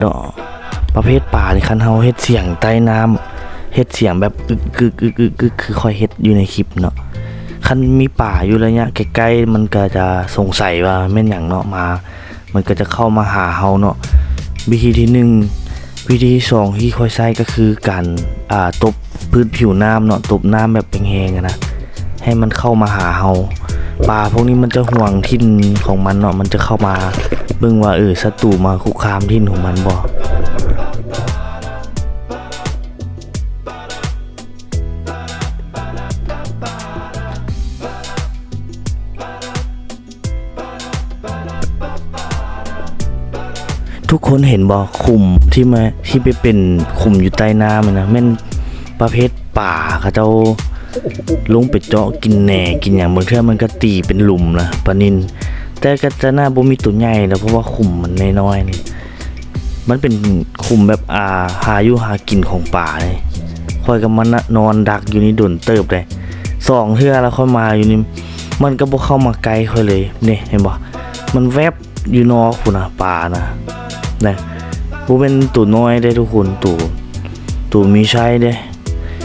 ເນາະ ປະເພດປານີ້ ຄັນເຮົາເຮັດສຽງໃຕ້ນ້ຳ ເຮັດສຽງແບບອຶກໆໆໆ ຄືຂ້ອຍເຮັດຢູ່ໃນຄລິບເນາະ ຄັນມີປາຢູ່ໄລຍະໃກ້ໆ ມັນກໍຈະສົງໄສວ່າແມ່ນຫຍັງເນາະ ມາ ມັນກໍຈະເຂົ້າມາຫາເຮົາເນາະ ວິທີທີໜຶ່ງ. ວິທີທີສອງທີ່ຂ້ອຍໃຊ້ກໍຄືການ ອ່າ ຕົບພື້ນຜິວນ້ຳເນາະ ຕົບນ້ຳແບບແຮງໆ ຫັ້ນນະ ໃຫ້ມັນເຂົ້າມາຫາເຮົາ. ປາພວກນີ້ມັນຈະຫວງຖິ່ນຂອງມັນເນາະ ມັນຈະເຂົ້າມາເບິ່ງວ່າ ເອີ ສັດຕູມາຄຸກຄາມຖິ່ນຂອງມັນບໍ່. ທຸກຄົນເຫັນບໍ່? ຂຸມທີ່ມາ ທີ່ໄປເປັນຂຸມຢູ່ໃຕ້ນ້ຳຫັ້ນນະ ແມ່ນປະເພດປາເຂົາເຈົ້າລົງໄປເຈາະກິນແໜ ກິນຫຍັງ ບາງເທື່ອມັນກໍຕີເປັນຫຼຸມນະ ປານິນ. ແຕ່ກໍຈະໜ້າບໍ່ມີໂຕໃຫຍ່ແລ້ວ ເພາະວ່າຂຸມມັນນ້ອຍໆ ນີ້ ມັນເປັນຂຸມແບບ ອ່າ ຫາຢູ່ຫາກິນຂອງປາເດ້. ຂ້ອຍກໍມານະ ນອນດັກຢູ່ນີ້ດົນເຕີບເດ້ ສອງເທື່ອແລ້ວຂ້ອຍມາຢູ່ນີ້ ມັນກໍບໍ່ເຂົ້າມາໃກ້ຂ້ອຍເລີຍ. ນີ້ເຫັນບໍ່? ມັນແວບຢູ່ນອກພຸ້ນນະ ປານະ ນະ ບໍ່ແມ່ນໂຕນ້ອຍເດ້ທຸກຄົນ ໂຕ ໂຕມີໄຊເດ້.